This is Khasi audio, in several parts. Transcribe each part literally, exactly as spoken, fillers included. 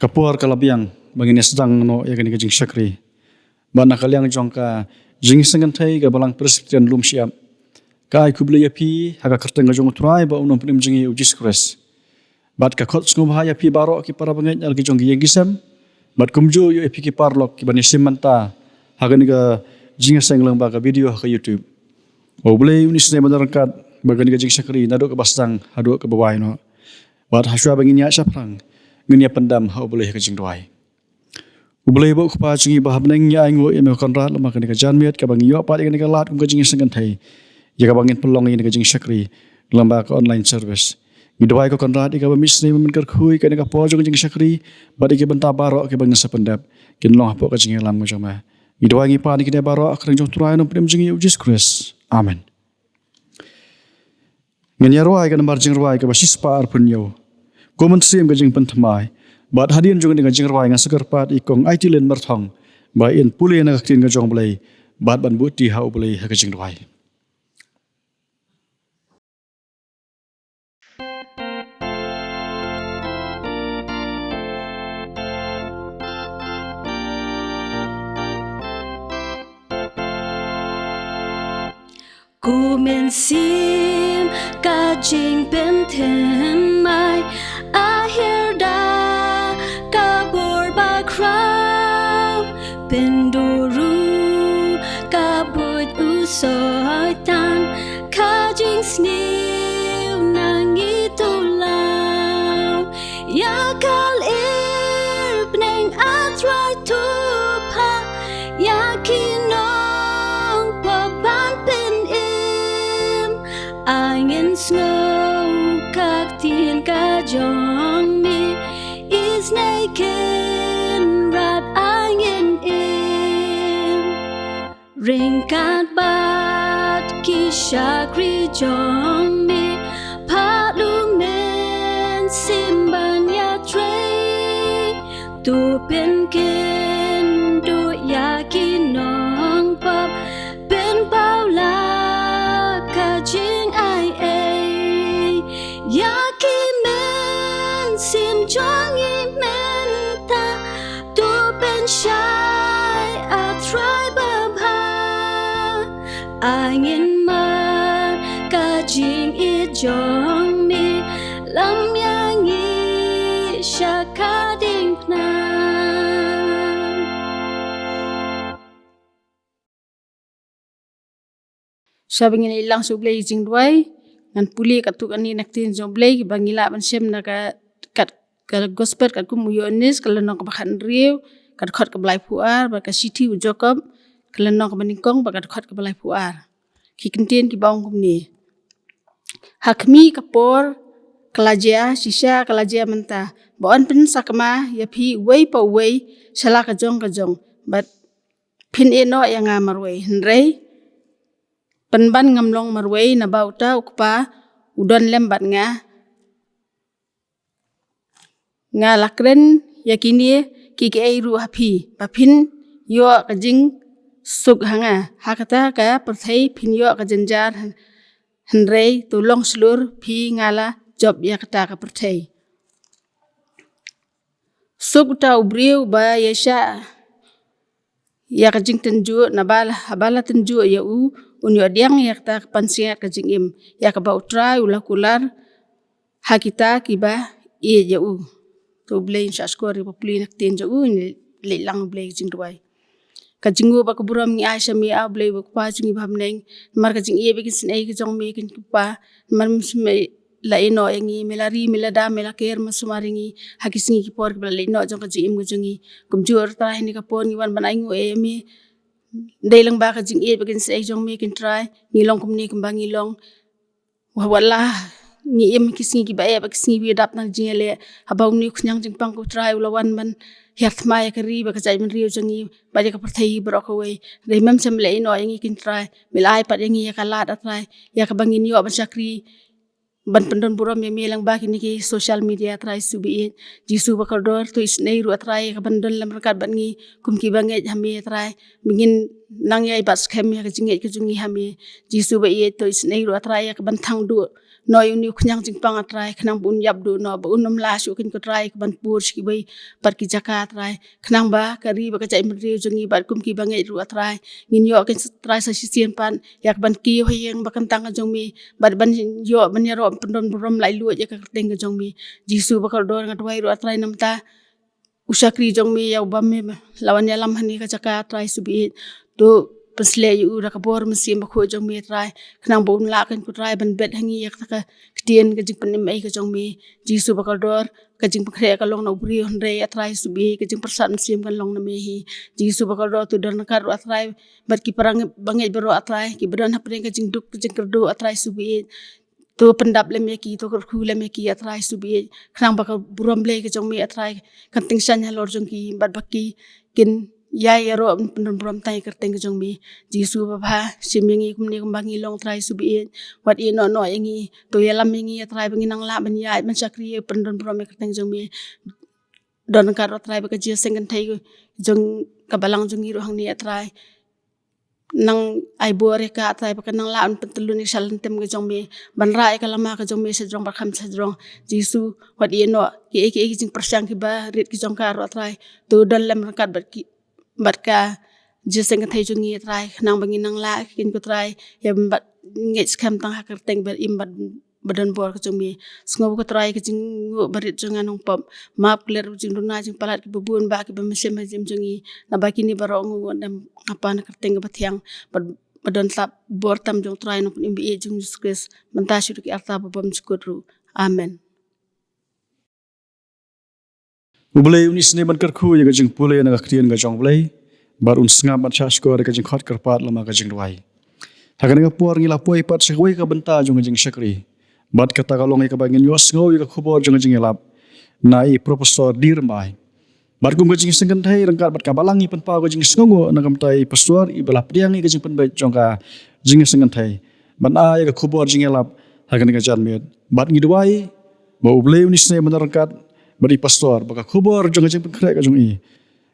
Ka por ka la biang ba ngin ïa sdang noh ïa kane ka jingshakri. Bad na ka liang jong ka Jingïaseng Kynthei ka Balang Presbyterian Lumshyiap, ka ai khublei ïa phi ha ka kyrteng ka jong U Trai bad U Nongpynim jong ngi U Jisu Khrist. Bad ka khot sngewbha ïa phi baroh ki para bangeit na la ki jong ki ïing ki sem. Bad kumjuh ïa phi ki paralok ki ban ïa shim bynta ha kane ka jingïaseng lyngba ka video ha ka YouTube. U Blei un isynei ban ryngkat bad kane ka jingshakri naduh kaba sdang haduh kaba wai noh. Bad hashwa ba ngin ïaid shaphrang, ngin ïa pyndem ha U Blei ha ka jingduwai. U Blei bad U Kpa jong ngi uba ha bneng, ngi ainguh ïa me ko Kynrad lyngba kane ka janmiet kaba ngi ïoh pat ïa kane ka lad kum ka Jingïaseng Kynthei, ïa kaba ngin pynlong ïa kane ka jingshakri lyngba ka online service. Ngi duwai ko Kynrad ïa kaba mih snem ban kyrkhu ïa kane ka por jong ka jingshakri bad ïa ki bynta baroh kiba ngin sa pyndep kin long hapoh ka jingïalam ka jong me. Ngi duwai ngi pan ïa kine baroh ha ka kyrteng jong U Trai Nongpynim jong ngi U Jisu Khrist. Amen. Ngin ïa rwai ka nambar jingrwai kaba shispah arphew hynñiew. Kum mynsiem ka jingpynthymmai. Bad hadien jong kane ka jingrwai nga sa kyrpad ïa i Kong Aiti Lin Marthong ba in pule na ka ktien ka jong U Blei bad ban buhti ha U Blei ha ka jingrwai. Kum mynsiem ka jingpynthymmai, a hiar da ka bor bakhraw, pynduh ruh ka buit u Soitan, ka jingsniew na ngi to law. Ïa ka lyer bneng, A Trai, to phah ïa ki nongpop ban pynim. Ai ngin sngew ka ktien ka jong me, isynei Kynrad, ai ngin im. Ryngkat bad ki shakri jong me, phah u Mynsiem ban ïatrei. To pynkynduh ïa ki nongpop, pynpaw la ka jingaiei. Ïa ki mynsiem jong ngi mynta, to pynshai, A Trai babha. Ai ngin mad ka jingïeit jong me, lam ïa ngi sha ka diengphna. Shwa ba ngin ïalang sha U Blei jingduwai, ngan pule katto katne na ka ktien jong U Blei ba ngi lah ban shem na ka, kat, ka gospel katkum u Ïoannis, ka lynnong kaba khathynriew, ka dkhot kaba laiphew ar, bad ka shithi u Jakob, ka lynnong kaba nyngkong, bad ka dkhot kaba laiphew ar. Ki kyntien kiba ong kumne. Ha khmih ka por ka la jia, shisha ka la jia mynta, ba yn pynsakma ïa phi uwei pa uwei sha la ka jong ka jong, bad phin ïehnoh ïa nga marwei. Hynrei pynban ngam long marwei, naba uta u Kpa u don lem bad nga. Nga la kren ïa kine kiei kiei ruh ha phi, ba phin ïoh ka jingsuk ha nga. Ha kata ka pyrthei phin ïoh ka jynjar, hynrei to long shlur, phi nga la jop ïa kata ka pyrthei. Suk uta u briew ba ïaishah ïa ka jingtynjuh, naba la, haba la tynjuh ïa u, un ïoh pdiang ïa kata ka pansngiat ka jingim, ïa kaba U Trai u la kular ha kita kiba ïeit ïa u. To U Blei un shah shkor ïa ba pule na ka ktien jong u, ngin leit lang U Blei ka jingduwai. Ka jingnguh bad ka burom ngi ai sha me, A Blei bad U Kpa jong ngi ba ha bneng, namar ka jingïeit bad ka jingïeit ka jong me, ko Kpa, namar me la ïehnoh ïa ngi, me la ri, me la da, me la ker, me la sumar ïa ngi ha ki sngi ki por kiba la leit noh jong ka jingim ka jong ngi. Kumjuh ruh Trai, ha kane ka por ngi wan ban ainguh ïa me. Dei lyngba ka jingïeit bad ka jingïeit jong me, ko Trai, ngi long kumne kumba ngi long. Wat la ngi im ha ki sngi kiba eh bad ki sngi kiba dap na ka jingïaleh, haba une u khñiang jingpang, ko Trai, u la wan ban hiar thma ïa ka ri bad ka jaitbynriew jong ngi bad ïa ka pyrthei baroh kawei. Hynrei mem shym la ïehnoh ïa ngi, ko Trai, me la ai pat ïa ngi ïa ka lad, A Trai, ïa kaba ngin ïoh ban shakri, ban pyndon burom ïa me lyngba kine ki social media, Trai Jisu ba ïeit. Jisu ba kordor, to isynei ruh, A Trai, ïa ka ban don lem ryngkat bad ngi kum kiba ngeit ha me, A Trai. Ba ngin nang ïai bat skhem ïa ka jingngeit ka jong ngi ha me. Jisu ba ïeit, to isynei ruh, A Trai, ïa ka ban thang duh noh ïa une u khñiang jingpang, A Trai, khnang ba un ïap duh noh, ba un ym lah shuh, kynja ko Trai, ka ban pur sha kiwei pat ki jaka, A Trai, khnang ba ka ri bad ka jaitbynriew jong ngi bad kum kiba ngeit ruh, A Trai, ngin ïoh, kynja Trai, sa shisien pat ïa ka ban kiew ha ïing ba kyntang ka jong me, bad ban ïoh ban ïaroh pyndon burom laitluid ïa ka kyrteng ka jong me. Jisu ba kordor, nga duwai ruh, A Trai, namar u shakri jong me, ïa uba me la wan ïalam hangne ha ka jaka, A Trai Jisu baieit. To pynshlei ïa u da ka bor mynsiem bakhuid jong me, A Trai, khnang ba un lah, kynja ko Trai, ban bet ha ngi ïa kata ka ktien ka jingpynim ei ka jong me. Jisu ba kordor, ka jingpynkhreh ka long na u briew, hynrei, A Trai Jisu baieit, ka jingpyrsad mynsiem kan long na me hi. Jisu ba kordor, to don ryngkat ruh, A Trai, bad ki para ba ngeit baroh, A Trai, kiba don hapdeng ka jingduk ka jingkyrduh, A Trai Jisu baieit. To pyndap lem ïa ki, to kyrkhu lem ïa ki, A Trai Jisu baieit, khnang ba ka burom Blei ka jong me, A Trai, kan tyngshaiñ halor jong ki, bad ba ki kin ïai ïaroh ban pyndon burom tang ïa ka kyrteng ka jong me. Jisu babha, shim ïa ngi kumne kumba ngi long, Trai Jisu baieit. Wat ïehnoh noh ïa ngi, to ïalam ïa ngi, A Trai, ba ngin nang lah ban ïaid ban shakri, pyndon burom ïa ka kyrteng jong me. Don ryngkat ruh, A Trai, bad ka jingseng kynthei jong ka balang jong ngi ruh hangne, A Trai. Nang ai bor ïa ka, A Trai, ba kan nang lah ban pyntyllun ïa ka shalynter ka jong me, ban rah ïa ka lama ka jong me shajrong bad kham shajrong. Jisu, wat ïehnoh, kiei kiei ki jingpyrshang kiba rit ki jong ka ruh, A Trai, to don lem ryngkat bad ki, bad ka jingseng kynthei jong ngi, A Trai, khnang ba ngin nang lah, kynja ko Trai, ïa ban bad ngeit skhem tang ha ka kyrteng ba im bad ba don bor ka jong me. Sngew ko Trai ka jingnguh barit jong nga nongpop. Map klet ruh jingduna jingpalat kiba bun bah kiba mynsiem ha jingim jong ngi. Naba kine baroh ngi nguh ne em ha ka kyrteng kaba thiang bad ba don tlap bor tam jong u Trai Nongpynim baieit jong ngi Jisu Khrist, mynta sha ki arta ba bymjukut ruh. Amen. U Blei un isynei ban kyrkhu ïa ka jingpule na ka ktien ka jong u Blei, bad un sngap ban shahshkor ïa ka jingkhot kyrpad lem bad ka jingduwai. Ha kane ka por ngi la poi pat sha kawei ka bynta jong ka jingshakri, bad kata ka long ïa kaba ngin ïohsngew ïa ka khubor jong ka jingïalap na i Professor D. Rymbai. Bad kum ka jingseng kynthei, ryngkat bad ka balang, ngi pynpaw ka jingsngewnguh na ka bynta i Pastor iba la pdiang ïa ka jingpynbeit jong ka jingseng kynthei ban ai ïa ka khubor jingïalap ha kane ka janmiet. Bad ngi duwai ba u Blei un isynei ban ryngkat bad i Pastor, ba ka khubor jong ka jingpynkhreh ka jong i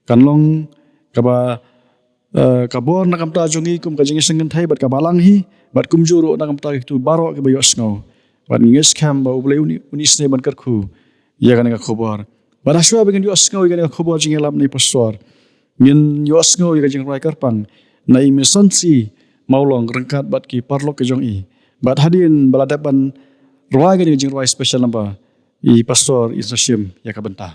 kan long kaba, eh, ka bor na ka bynta jong ngi kum ka jingseng kynthei bad ka balang hi, bad kumjuh ruh na ka bynta kito baroh kiba ïohsngew. Bad ngi ngeit skhem ba u Blei un, un isynei ban kyrkhu ïa kane ka khubor. Bad hashwa ba ngin ïohsngew ïa kane ka khubor jingïalap na i Pastor, ngin ïohsngew ïa ka jingrwai kyrpang na i Misonsi Mawlong ryngkat bad ki paralok ki jong i. Bad hadien ba la dep ban rwai kane ka jingrwai special number, i Pastor in sa shim ïa ka bynta.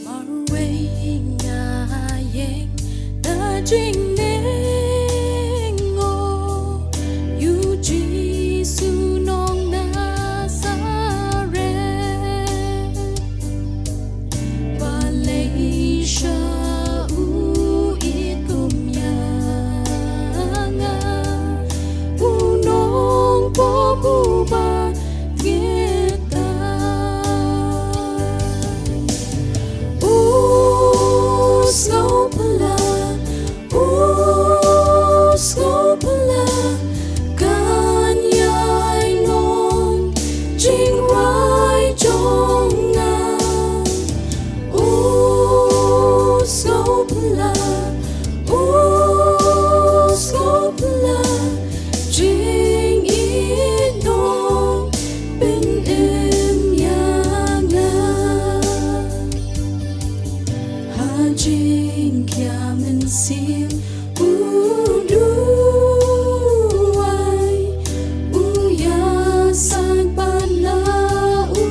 Marwei nga ïeng da jingïainguh ïa u Jisu nong Nasaret. Balei sha u it kum ïa nga, u nongpop uba ngeit. U sngewphylla, u sngewphylla, kan ïai long jingrwai jong nga. U sngewphylla, u sngewphylla, jingïeit nongpynim ïa nga. Ha jingkhia mynsiem u duwai, u ïasaid pat na u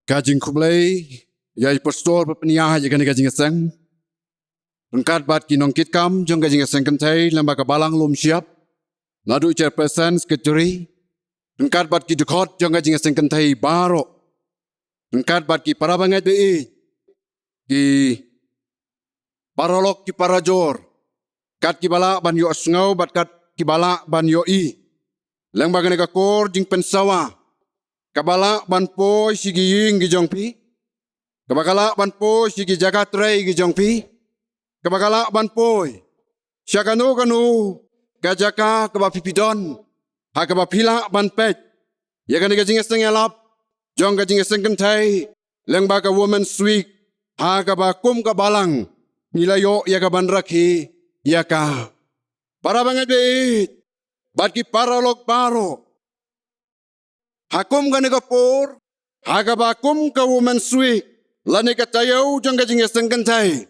Ka jingkhublei ïa i pastor ba pynïaid ïa kane ka jingïaseng, ryngkat bad ki nongkitkam jong ka jingïaseng kynthei lyngba ka balang lum shyiap, naduh chairperson, secretary, ryngkat bad ki dkhot jong ka jingïaseng kynthei baroh, ryngkat bad ki para bangeit ba ïeit, ki paralok ki parajor, kat kiba lah ban ïohsngew bad kat kiba lah ban ïohi lyngba kane ka kor jingpynsawa, kaba lah ban poi sha ki ïing ki jong phi, kaba ka lah ban poi sha ki jaka trei ki jong phi, kaba ka lah ban poi sha kano kano ka jaka kaba phi phi don, ha kaba phi lah ban peit ïa kane ka jingïaseng ïalap jong ka jingïaseng kynthei lyngba ka Women's Week, ha kaba kum ka balang ngi la ïoh ïa ka ban rakhe ïa ka. Para bangeit ba ïeit bad ki paralok baroh, ha kum kane ka por, ha kaba kum ka Women's Week lane ka taïew jong ka jingïaseng kynthei,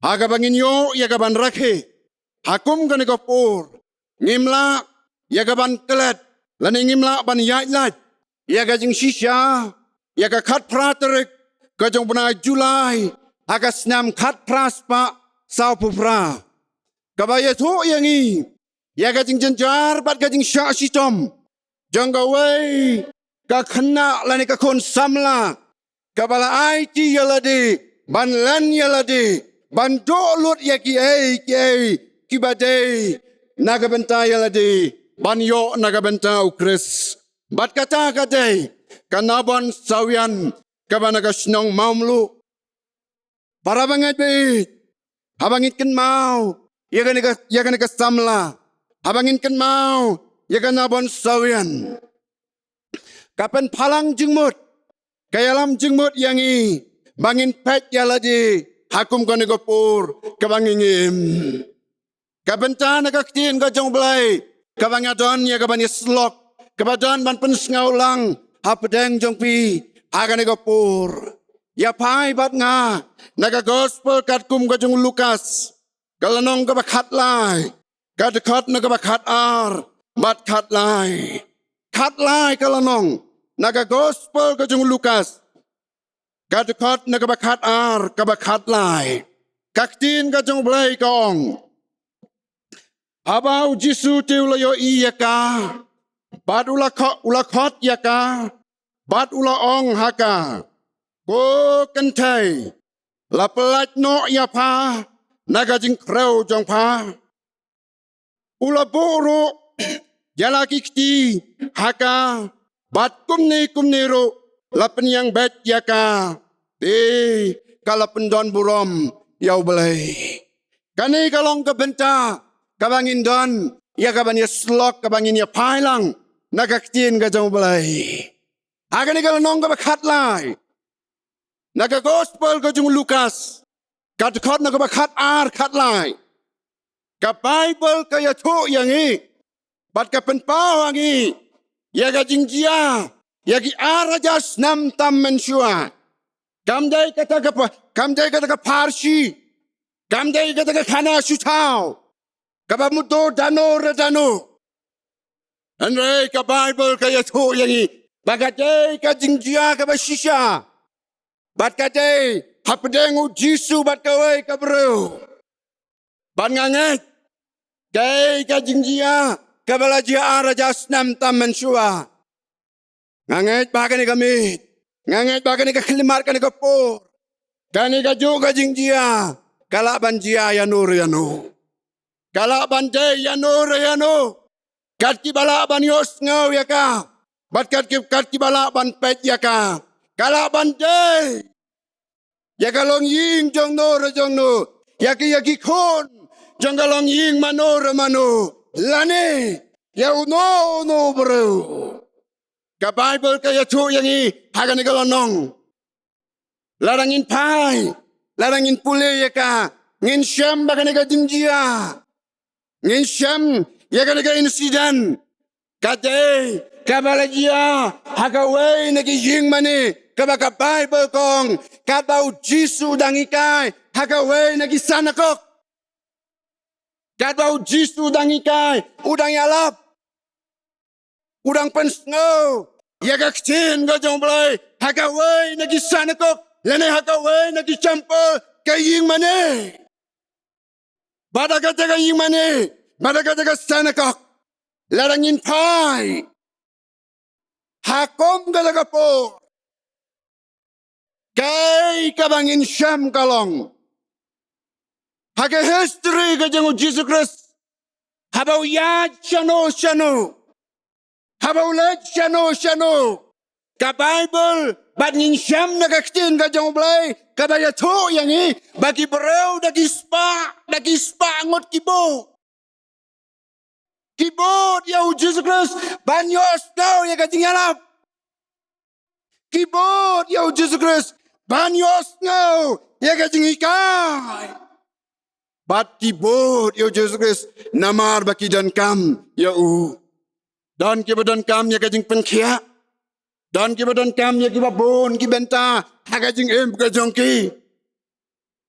ha kaba ngin ïoh ïa ka ban rakhe, ha kum kane ka por ngim lah ïa ka ban klet lane ngim lah ban ïaid lait ïa ka jingshisha ïa ka khatphra tarik ka jong u bnai July, ha ka snem khatphra spah sawphew phra, kaba ïathuh ïa ngi ïa ka jingjynjar bad ka jingshah shitom jong kawei ka khynnah lane ka khun samla, kaba la aiti ïa lade ban len ïa lade, ban duh lut ïa kiei kiei kiba dei na ka bynta ïa lade ban ïoh na ka bynta u Khrist. Bad kata ka dei ka Nabon Sawian kaba na ka shnong Mawmluh. Para bangeit ba ïeit, haba ngin kynmaw ïa kane ka, ïa kane ka samla, haba ngin kynmaw ïa ka Nabon Sawian, ka pynphalang jingmut, ka ïalam jingmut ïa ngi ba ngin peit ïa lade ha kum kane ka por kaba ngi im. Ka bynta na ka ktien ka jong u Blei kaba nga don ïa ka ban ïasyllok, kaba don ban pynsngew lang hapdeng jong phi ha kane ka por, ïa phai bad nga na ka gospel katkum ka jong u Lukas, ka lynnong kaba khatlai, ka dkhot na kaba khatar bad khatlai. Khatlai ka lynnong na ka gospel ka jong u Lukas, ka dkhot na kaba khatar, kaba khatlai. Ka ktien ka jong u Blei ka ong: Haba u Jisu te u la ïohi ïa ka, bad u la kho-, u la khot ïa ka, bad u la ong ha ka: Ko kynthei, la pyllait noh ïa pha na ka jingkhrew jong pha. U la buh ruh ïa la ki kti ha ka, bad kumne kumne ruh la pynïeng beit ïa ka, te ka la pyndon burom ïa u Blei. Kane ka long ka bynta kaba ngin don ïa ka ban ïasyllok, kaba ngin ïa phai lang na ka ktien ka jong u Blei. Ha kane ka lynnong kaba khatlai na ka gospel ka jong u Lukas, ka dkhot na kaba khatar, khatlai, ka Baibl ka ïathuh ïa ngi bad ka pynpaw ha ngi ïa ka jingjia ïa ki ar hajar snem tam mynshuwa. Kam dei kata ka pa-, kam dei kata ka pharshi, kam dei kata ka khana shu thaw kaba mutdur da no re da no. Hynrei ka Baibl ka ïathuh ïa ngi ba ka dei ka jingjia kaba shisha, bad ka dei hapdeng u Jisu bad kawei ka briew. Bad nga ngeit, kaei ka jingjia kaba la jia ar hajar snem tam mynshuwa? Nga ngeit ba kane ka miet, nga ngeit ba kane ka khyllipmat, kane ka por, kane kajuh ka jingjia ka lah ban jia ïano re ïano. Ka lah ban dei ïano re ïano, kat kiba lah ban ïohsngew ïa ka, bad kat ki, kat kiba lah ban peit ïa ka. Ka lah ban dei ïa ka longïing jong no re jong no, ïa ki, ïa ki khun jong ka longïing mano re mano, lane ïa uno uno u briew. Ka Baibl ka ïathuh ïa ngi ha kane ka lynnong, lada ngin phai, lada ngin pule ïa ka, ngin shem ba kane ka jingjia, ngin shem ïa kane ka incident, ka dei kaba la jia ha kawei na ki ïingmane, kaba ka Baibl ka ong katba u Jisu u dang hikai ha kawei na ki synagog. Katba u Jisu u dang hikai, u dang ïalap, u dang pynsngew ïa ka ktien ka jong U Blei ha kawei na ki synagog lane ha kawei na ki templ, ka ïing mane. Bad ha kata ka ïing mane, bad ha kata ka synagog, lada ngin phai ha kum kata ka por, kaei kaba ngin shem ka long, ha ka history ka jong U Jisu Khrist, haba u ïaid shano shano, haba u leit shano shano, ka Baibl, bad ngin shem na ka ktien ka jong U Blei kaba ïathuh ïa ngi ba ki briew da ki spah, da ki spah ngut ki bud. Ki bud ïa U Jisu Khrist ban ïohsngew ïa ka jingïalap. Ki bud ïa U Jisu Khrist ban ïohsngew ïa ka jinghikai. Bad ki bud ïa U Jisu Khrist namar ba ki donkam ïa u. Don kiba donkam ïa ka jingpynkhiah. Don kiba donkam ïa kiba bun ki bynta ha ka jingim ka jong ki.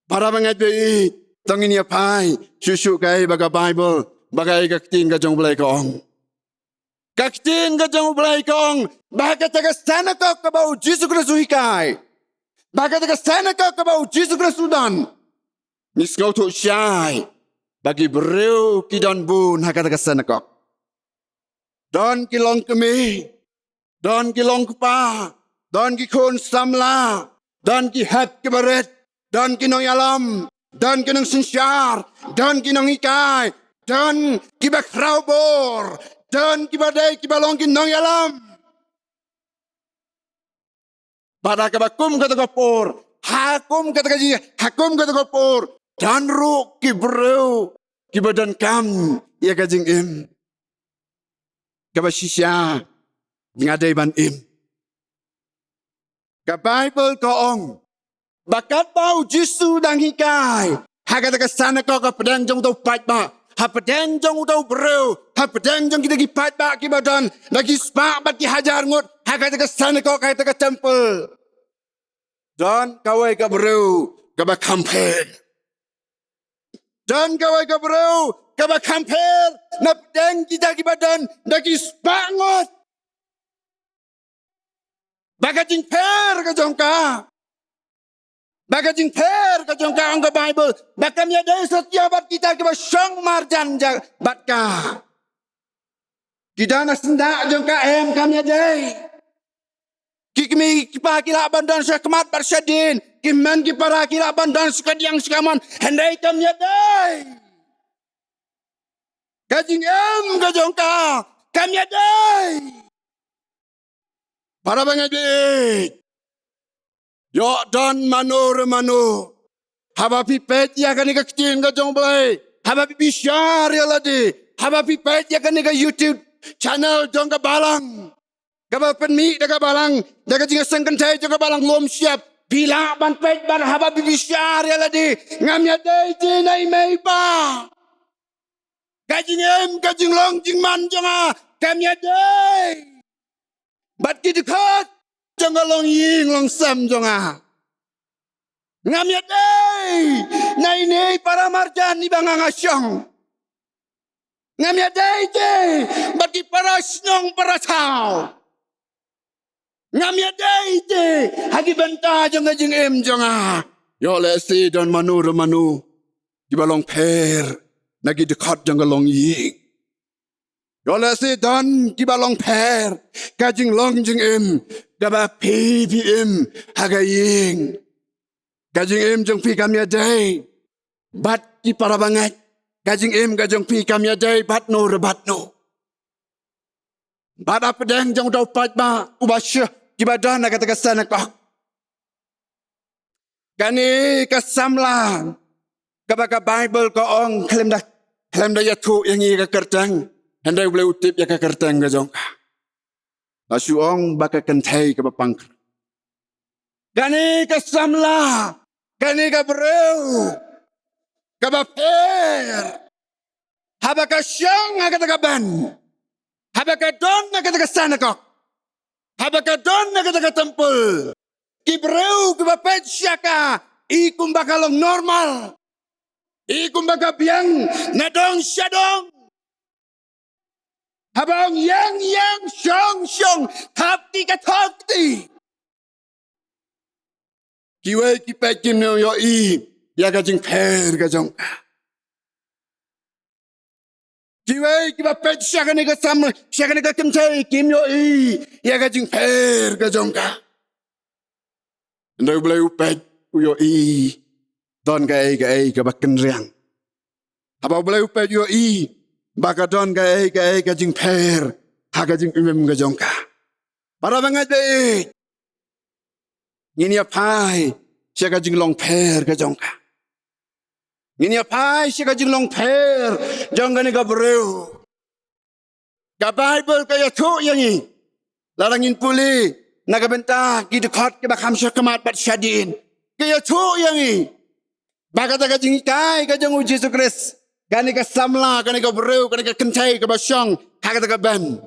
Para bangeit ba ïeit, to ngin ïa phai shuh shuh kaei ba ka Baibl, ba kaei ka ktien ka jong U Blei ka ong. Ka ktien ka jong U Blei ka ong ba ha kata ka synagog kaba U Jisu Khrist u hikai, ba ha kata ka synagog kaba U Jisu Khrist u don, ngi sngewthuh shai ba ki briew ki don bun ha kata ka synagog. Don ki longkmie, don ki longkpa, don ki khun samla, don ki hep ki barit, don ki nongïalam, don ki nongsynshar, don ki nonghikai, don kiba khraw bor, don kiba dei kiba long ki nongïalam. Bad ha kaba kum kata ka por, ha kum kata ka ji, ha kum kata ka por, don ruh ki briew kiba donkam ïa ka jingim kaba shisha, nga dei ban im. Ka Baibl ka ong ba katba U Jisu u dang hikai ha kata ka synagog, hapdeng jong uta u paidbah, hapdeng jong uta u briew, hapdeng jong kita ki paidbah kiba don da ki spah bad ki hajar ngut ha kata ka synagog, ha kata ka templ, don kawei ka briew kaba kham pher. Don kawei ka briew kaba kham pher na pdeng kita kiba don da ki spah ngut. Ba ka jingpher ka jong ka, ba ka jingpher ka jong ka, ong ka Baibl, ba kam ïadei satia bad kita kiba shong marjan ja bad ka. Ki don ha syndah jong ka em? Kam ïadei. Ki kmie ki kpa ki lah ban don sha khmat bad sha dien, ki hynmen ki para ki lah ban don sha kadiang sha kamon, hynrei kam ïadei. Ka jingim ka jong ka kam ïadei. Para bangeit, ïoh don mano re mano, haba phi peit ïa kane ka ktien ka jong U Blei, haba phi bishar ïa lade, haba phi peit ïa kane ka YouTube channel jong ka balang, kaba pynmih da ka balang, da ka jingïaseng kynthei jong ka balang lum shyiap, phi lah ban peit bad haba phi bishar ïa lade, ngam ïadei te na i mei i pa. Ka jingim, ka jinglong jingman jong nga kam ïadei bad ki dkhot jong ka longïing longsem jong nga. Ngam ïadei na ine i para marjan iba nga nga shong. Ngam ïadei te bad ki para shnong para thaw. Ngam ïadei te ha ki bynta jong ka jingim jong nga. Ïoh lehse don mano re mano kiba long pher na ki dkhot jong ka longïing. Ïoh lehse don kiba long pher ka jinglong jingim kaba phi phi im ha ka ïing. Ka jingim jong phi kam ïadei bad ki para bangeit. Ka jingim ka jong phi kam ïadei bad no re bad no. Bad hapdeng jong uta u paidbah uba shu, kiba don ha kata ka synagog. Kane ka samla kaba ka Baibl ka ong khlem da, khlem da ïathuh ïa ngi ka kyrteng, hynrei U Blei u tip ïa ka kyrteng ka jong ka. Nga shu ong ba ka kynthei kaba pang. Kane ka samla, kane ka briew kaba pher, haba ka shong ha kata ka ban, haba ka don ha kata ka synagog, haba ka don ha kata ka templ, ki briew kiba peit sha ka i kumba ka long normal, i kumba ka biang na dong sha dong. Haba ong ïeng ïeng, shong shong, thap kti ka thap kti. Kiwei ki peit kim ïohi ïa ka jingpher ka jong ka. Kiwei kiba peit sha kane ka sam, sha kane ka kynthei kim ïohi ïa ka jingpher ka jong ka. Hynrei U Blei u peit, u ïohi don kaei kaei kaba kynriang. Haba U Blei u peit, u ïohi ba ka don kaei kaei ka jingpher ha ka jingim ka jong ka. Para bangeit, ngin ïa phai sha ka jinglong pher ka jong ka. Ngin ïa phai sha ka jinglong pher jong kane ka briew. Ka Baibl ka ïathuh ïa ngi, lada ngin pule na ka bynta ki dkhot kiba kham shakhmat bad shadien, ka ïathuh ïa ngi ba kata ka jinghikai ka jong U Jisu Khrist, kane ka samla, kane ka briew, kane ka kynthei kaba shong ha kata ka bench,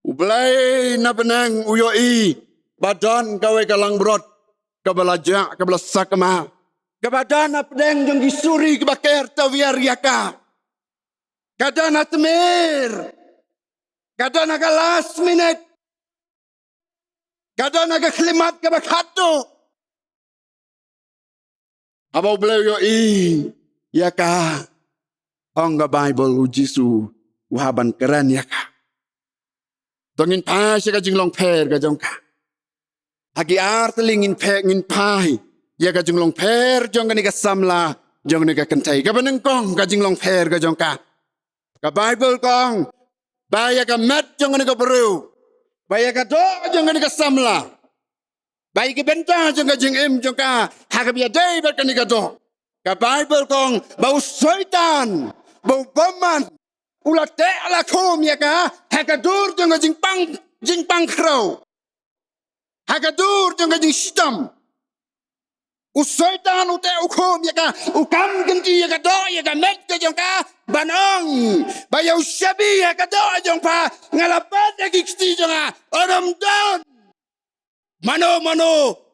U Blei na bneng u ïohi ba don kawei ka langbrot kaba la jah, kaba la sakma, kaba don hapdeng jong ki suri kiba ker tawiar ïa ka. Ka don ha tmier, ka don ha ka last minute, ka don ha ka khyllipmat kaba khatduh. Haba U Blei u ïohi ïa ka, ong ka Baibl, U Jisu u hap ban kren ïa ka. To ngin phai sha ka jinglong pher ka jong ka. Ha ki ar tylli ngin phe-, ngin phai ïa ka jinglong pher jong kane ka samla, jong kane ka kynthei. Kaba nyngkong, ka jinglong pher ka jong ka. Ka Baibl ka ong ba ïa ka met jong kane ka briew, ba ïa ka doh jong kane ka samla, ba ïa ki bynta jong ka jingim jong ka ha kaba ïadei bad kane ka doh, ka Baibl ka ong ba u Soitan, ba u bymman, u la teh la khum ïa ka ha ka dur jong ka jingpang, jingpang khrew, ha ka dur jong ka jingshitom. U Soitan u teh u khum ïa ka, u kam kynti ïa ka doh, ïa ka met ka jong ka, ban ong ba ïa u shabi ha ka doh jong pha nga la phet ïa ki kti jong nga. Ym don mano mano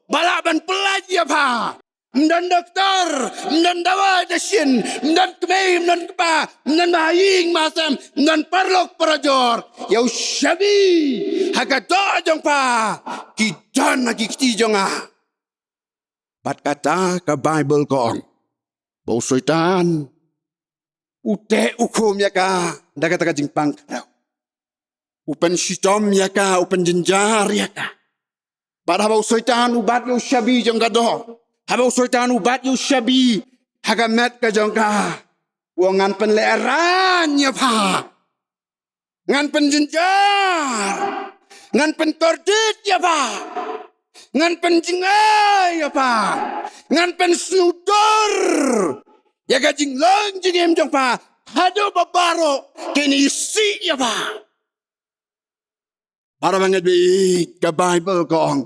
ba lah ban pyllait ïa pha. Ym don doktor, ym don dawai dashin, ym don kmie, ym don kpa, ym don ba ha ïing ba ha sem, ym don paralok parajor. Ïa u shabi ha ka doh jong pha ki don ha ki kti jong nga. Bad kata ka Baibl ka ong ba u Soitan u teh u khum ïa ka da kata ka jingpang khrew. U pynshitom ïa ka, u pynjynjar ïa ka. Bad haba u Soitan u bat ïa u shabi jong ka doh, haba u Soitan u bat ïa u shabi ha ka met ka jong ka, u ong ngan pynlehrain ïa pha, ngan pynjynjar, ngan pynkordit ïa pha, ngan pynjngai ïa pha, ngan pynsngewndur ïa ka jinglong jingim jong pha haduh ba baroh kin isih ïa pha. Para bangeit, ka Baibl ka ong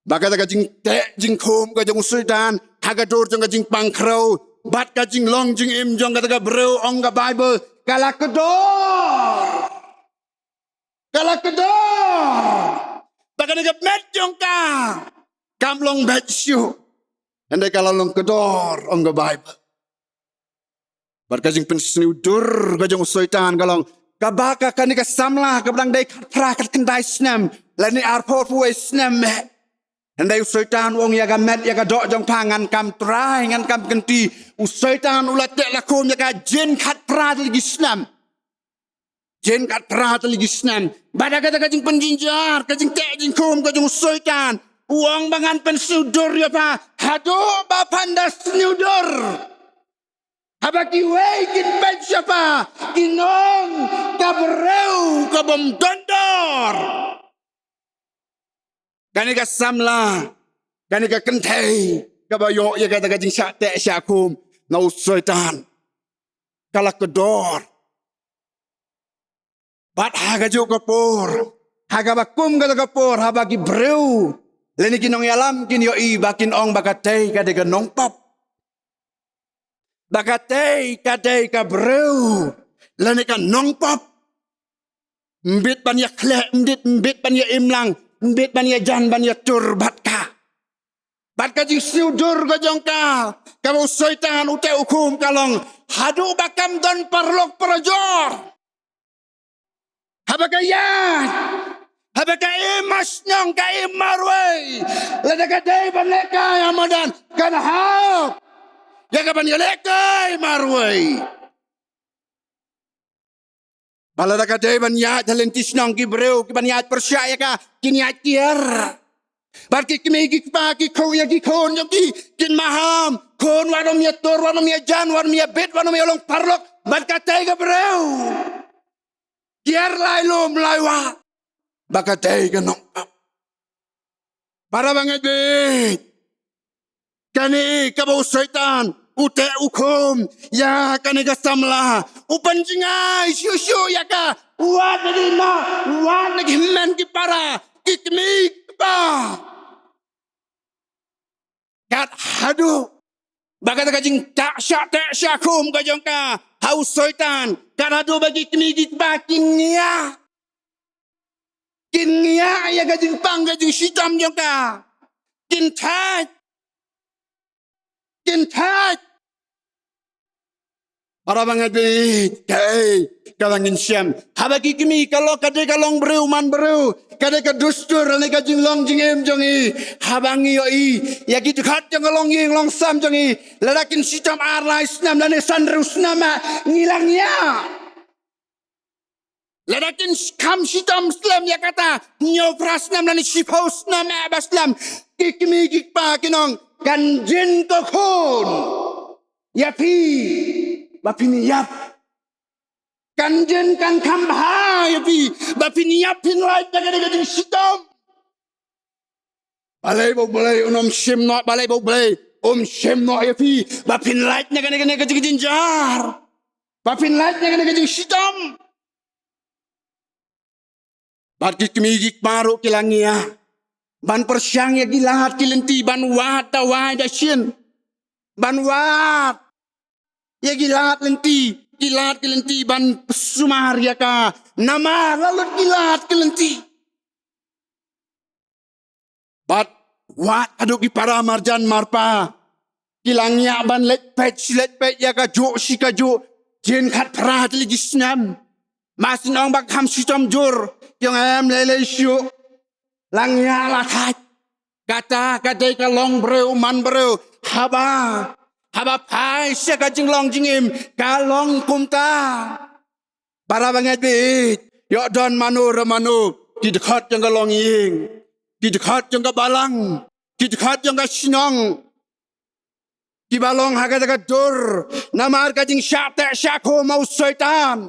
ba kata ka jingteh jingkhum ka jong u Soitan ha ka dur jong ka jingpang khrew bad ka jinglong jingim jong kata ka briew, ong ka Baibl, ka la kdor. Ka la kdor. Ba kane ka met jong ka kam long beit shuh, hynrei ka la long kdor, ong ka Baibl. Bad ka jingpynsngewndur ka jong u Soitan ka long, kaba ka, kane ka samla kaba dang dei khatphra khatkhyndai snem lane arphew arphew wei snem eh. Hynrei u Soitan u ong ïa ka met, ïa ka doh jong pha, ngan kam trai, ngan kam kynti. U Soitan u la teh la khum ïa ka jin khatphra tylli ki snem. Jin khatphra tylli ki snem. Bad ha kata ka jingpynjynjar, ka jingteh jingkhum ka jong u Soitan, u ong ba ngan pynsngewndur ïa pha haduh ba phan da sngewdur. Haba kiwei kin peit sha pha, kin ong ka briew ka bym don dor. Kane ka samla, kane ka kynthei kaba ïoh ïa kata ka jingshah teh shah khum na u Soitan, ka la kdor. Bad ha kajuh ka por, ha kaba kum kata ka por, haba ki briew lane ki nongïalam kin ïohi, ba kin ong ba katei ka dei ka nongpop. Ba katei ka dei ka briew lane ka nongpop. Ym bit ban ïa khleh, ym bit, ym bit ban ïa imlang, ym bit ban ïa jan, ban ïa tur bad ka. Bad ka jingsngewndur ka jong ka, kaba u Soitan u teh u khum, ka long haduh ba kam don paralok parajor. Haba ka ïaid, haba ka im ha shnong, ka im marwei. Lada ka dei ban lehkai ha madan, kan hap ïa ka ban ïalehkai marwei. Ba lada ka dei ban ïaid ha lynti shnong, ki briew kiban ïaid pyrshah ïa ka kin ïaid kiar. Bad ki kmie ki kpa ki khuid ïa ki khun jong ki, kin maham. Khun, wat nym ïatur, wat nym ïajan, wat nym ïabit, wat nym ïalong paralok bad katei ka briew. Kiar lai lum lai wah ba katei ka nongpop. Para bangeit baieit, kane kaba u Soitan u teh u khum ïa kane ka samla, u pynjngai shuh shuh ïa ka. Wat na ki kmie, wat na ki hynmen ki para, ki kmie ki kpa. Kat haduh ba kata ka jingteh shah teh shah khum ka jong ka ha u Soitan, kat haduh ba ki kmie ki kpa kin ngiah, kin ngiah ïa ka jingpang ka jingshitom jong ka. Kin thait, kin thait. Para bangeit baieit, kaei kaba ngin shem? Haba ki kmie ka long, ka dei ka long briew man briew, ka dei ka dustur lane ka jinglong jingim jong i. Haba ngi ïohi ïa ki dkhot jong ka longïing longsem jong i, lada kin shitom ar lai snem lane san hynriew snem, ngi la ngiah. Lada kin kham shitom slem ïa kata hynñiew phra snem lane shiphew snem, eh, ba slem, ki kmie ki kpa kin ong, kan jin ko khun ïa phi ba phin ïap. Kan jin kan kham bha ïa phi ba phin ïap, phin lait na kane ka jingshitom. Balei ba U Blei un ym shim noh, balei ba U Blei um shim noh ïa phi ba phin lait na kane, kane ka jingjynjar, ba phin lait na kane ka jingshitom? Bad ki kmie ki kpa ruh ki la ngiah ban pyrshang ïa ki lad ki lynti, ban wad dawai dashin, ban wad ïa ki lad lynti, ki lad ki lynti ban sumar ïa ka. Namar la lut ki lad ki lynti. Bad wat haduh ki para marjan marpa ki la ngiah ban leit peit shi leit peit ïa kajuh shi kajuh, jin khatphra tylli ki snem. Mar shu ong ba kham shitom jur, ki ong em, lei lei shuh. La ngiah la thait. Kata ka dei ka long briew man briew. Haba, haba phai sha ka jinglong jingim, ka long kumta. Para bangeit baieit, ïoh don mano re mano, ki dkhot jong ka longïing, ki dkhot jong ka balang, ki dkhot jong ka shnong, kiba long ha kata ka dur namar ka jingshah teh shah khum ha u Soitan.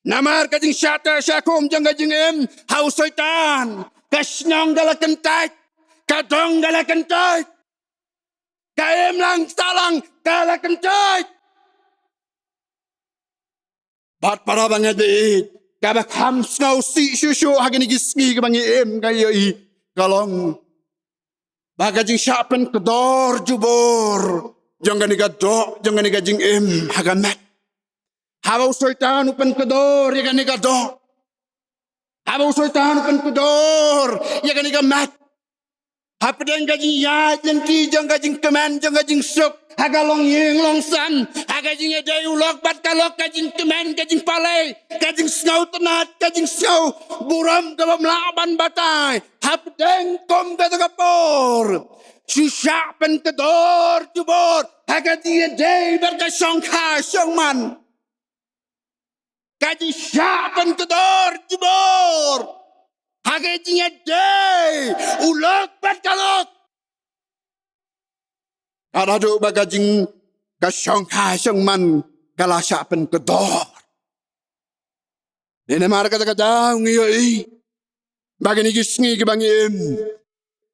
Namar ka jingshah teh shah khum jong ka jingim ha u Soitan, ka shnong ka la kyntait, ka dong ka la kyntait, ka imlang sahlang ka la kyntait. Bad para bangeit baieit, kaba kham sngewsih shuh shuh ha kine ki sngi kiba ngi im, ka ïohi, ka long ba ka jingshah pynkdor jubor jong kane ka doh, jong kane ka jingim ha ka met. Haba u Soitan u pynkdor ïa kane ka doh, haba u Soitan u pynkdor ïa kane ka met, hapdeng ka jingïaid lynti jong ka jingkmen jong ka jingsuk ha ka longïing longsem, ha ka jingïadei u lok bad ka lok, ka jingkmen, ka jingpalei, ka jingsngewtynnat, ka jingsngewburom kaba ym lah ban batai, hapdeng kum kata ka por, shu shah pynkdor jubor ha ka jingïadei bad ka shongkha shongman. Ka jingshah pynkdor jubor ha ka jingïadei u lok bad ka lok. Ka la duh ba ka jing, ka shongkha shongman ka la shah pynkdor. Namar kata ka daw ngi ïohi ba kine ki sngi kiba ngi im,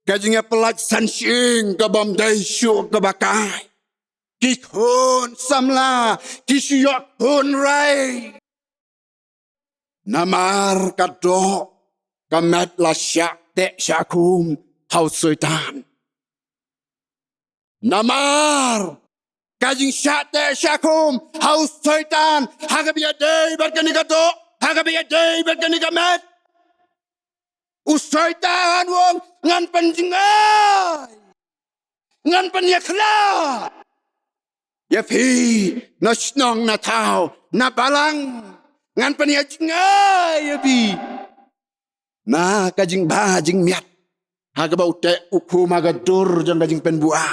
ka jingïapyllait san shyieng ka bym dei shuh kaba kai. Ki khun samla ki shu ïoh khun rei. Namar ka doh, ka met la shah teh shah khum ha u Soitan. Namar ka jingshah teh shah khum ha u Soitan ha kaba ïadei bad kane ka doh, ha kaba ïadei bad kane ka met, u Soitan u ong, ngan pynjngai, ngan pynïakhlad ïa phi na shnong na thaw na balang. Ngan pynïaid jngai ïa phi na ka jingbha jingmiat ha kaba u teh u khum ha ka dur jong ka jingpynbua.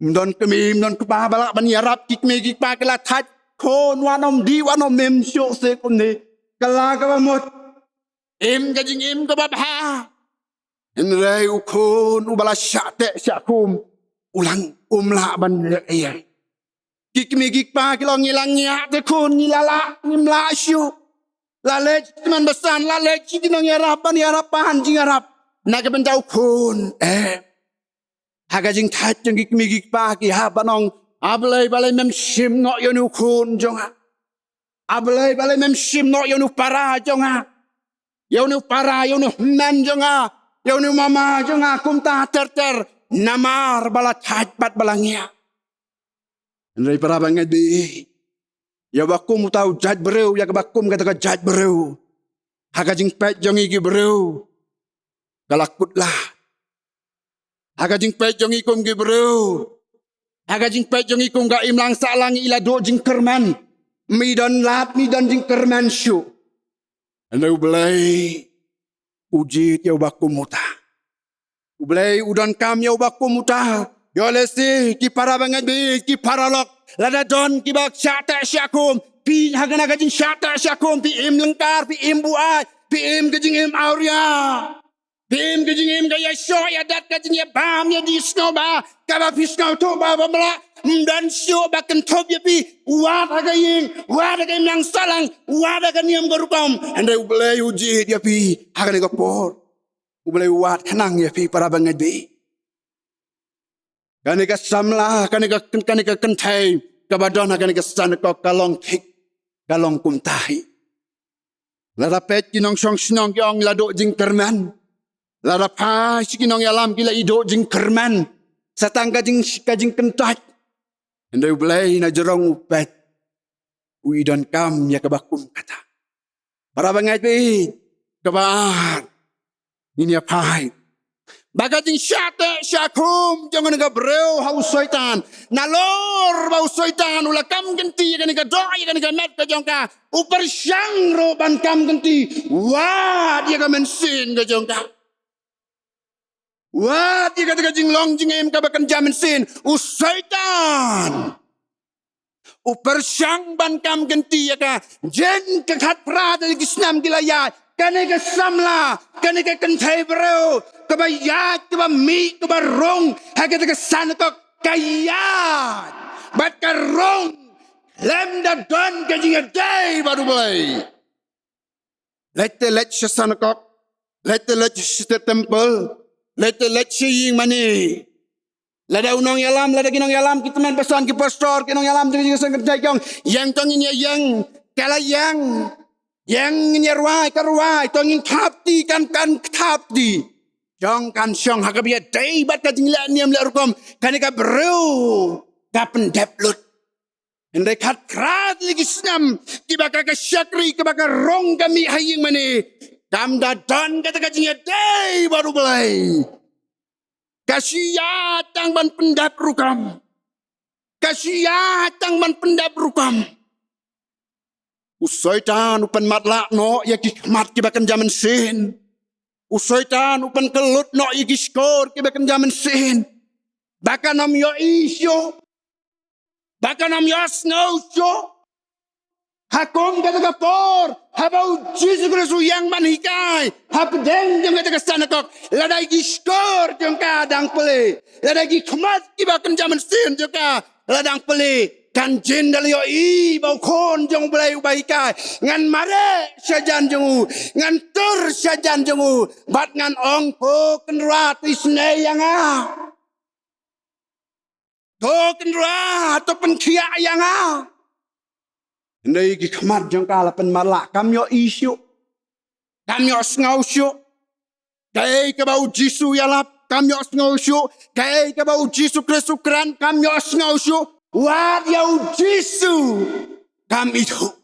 Ym don kmie, ym don kpa ba lah ban ïarap. Ki kmie ki kpa ki la thait, khun, wat nym dih, wat nym im shuh seh kumne. Kylla kaba mut, im ka jingim kaba bha. Hynrei u khun uba la shah teh shah khum, u lah, um lah ban leh ei ei. Ki kmie ki kpa ki la ong, ngi la ngiah te khun, ngi la lah, ngim lah shuh. La leit tymmen basan, la leit sha ki nongïarap ban ïarap, ban jingïarap na ka bynta u khun. Eh, ha ka jingthait jong ki kmie ki kpa ki hap ban ong, A Blei, balei mem shim noh ïa une u khun jong nga? A Blei, balei mem shim noh ïa une u para jong nga, ïa une u para, ïa une u hynmen jong nga, ïa une u mama jong nga kumta ter ter? Namar ba la thait bad ba la ngiah. Hynrei para bangeit baieit, ïa uba kum uta u jait briew, ïa kaba kum kata ka jait briew, ha ka jingpeit jong ngi ki briew, ka la kut lad. Ha ka jingpeit jong ngi kum ki briew, ha ka jingpeit jong ngi kum ka imlang sahlang, i la duh jingkyrmen. Ym don lad, ym don jingkyrmen shuh. Hynrei U Blei u jied ïa uba kum uta. U Blei u donkam ïa uba kum uta. Ïoh lehse ki para bangeit baieit, ki paralok, lada don kiba shah teh shah khum, phi ha kane ka jingshah teh shah khum, phi im lyngkar, phi im buaid, phi im ka jingim awria. Phi im ka jingim ka ïashoh ïadat, ka jingïabam ïadih sngewbha, kaba phi sngewthuh ba bym lah, ym don shuh ba kynthup ïa phi. Wat ha ka ïing, wat ha ka imlang sahlang, wat ha ka niam ka rukom, hynrei U Blei u jied ïa phi ha kane ka por. U Blei u wad khnang ïa phi para bangeit baieit. Kane ka samla, kane ka, kane ka kynthei kaba don ha kane ka synagogue ka long thik, ka long kumta hi. Lada peit ki nongshong shnong ki ong la duh jingkyrmen. Lada phai sha ki nongïalam ki la i duh jingkyrmen. Sa tang ka jing, ka jingkyntait. Hynrei U Blei na jrong u peit, u i donkam ïa kaba kum kata. Para bangeit baieit, kaba ar, ngin ïa phai ba ka jingshah teh shah khum jong kane ka briew ha u Soitan, nalor ba u Soitan u la kam kynti ïa kane ka doh, ïa kane ka met ka jong ka, u pyrshang ruh ban kam kynti wat ïa ka mynsiem ka jong ka. Wat ïa kata ka jinglong jingim kaba kynja mynsiem, u Soitan u pyrshang ban kam kynti ïa ka. Jin ka khatphra tylli ki snem ki la ïaid, kane ka samla, kane ka kynthei briew kaba ïaid, kaba mih, kaba rung ha kata ka synagogue, ka ïaid bad ka rung khlem da don ka jingïadei bad U Blei. Leit te leit sha synagogue, leit te leit sha temple, leit te leit sha ïing mane. Lada u nongïalam, lada ki nongïalam, ki tymmen basan, ki pastor, ki nongïalam jong ka seng kynthei ki ong, ïeng to ngin ïa ïeng, ka la ïeng. Ïeng ngin ïa rwai, ka rwai. To ngin thap kti, kan, kan thap kti. Shong kan shong, ha kaba ïadei bad ka jingleh niam leh rukom, kane ka briew ka pyndep lut. Hynrei khatphra tylli ki snem kiba ka, ka shakri, kiba ka rung ka mih ha ïing mane, kam da don kata ka jingïadei bad U Blei. Ka shu ïaid tang ban pyndep rukom. Ka shu ïaid tang ban pyndep rukom. U Soitan u pynmatlah noh ïa ki khmat kiba kynja mynsiem. U Soitan u pynkyllut noh ïa ki shkor kiba kynja mynsiem. Ba kan ym ïohi shuh. Ba kan ym ïohsngew shuh. Ha kum kata ka por, haba U Jisu Khrist u ïeng ban hikai hapdeng jong kata ka synagogue, lada ki shkor jong ka dang plie, lada ki khmat kiba kynja mynsiem jong ka la dang plie, kan jin da la ïohi ba u Khun jong U Blei uba hikai. Ngan mareh shajan jong u, ngan tur shajan jong u, bad ngan ong, Ko Kynrad, isynei ïa nga. To Kynrad, to pynkhiah ïa nga. Hynrei ki khmat jong ka la pynmatlah, kam ïohi shuh. Kam ïohsngew shuh. Kaei kaba U Jisu u ïalap, kam ïohsngew shuh. Kaei kaba U Jisu Khrist u kren, kam ïohsngew shuh. Wat ïa U Jisu kam ithuh.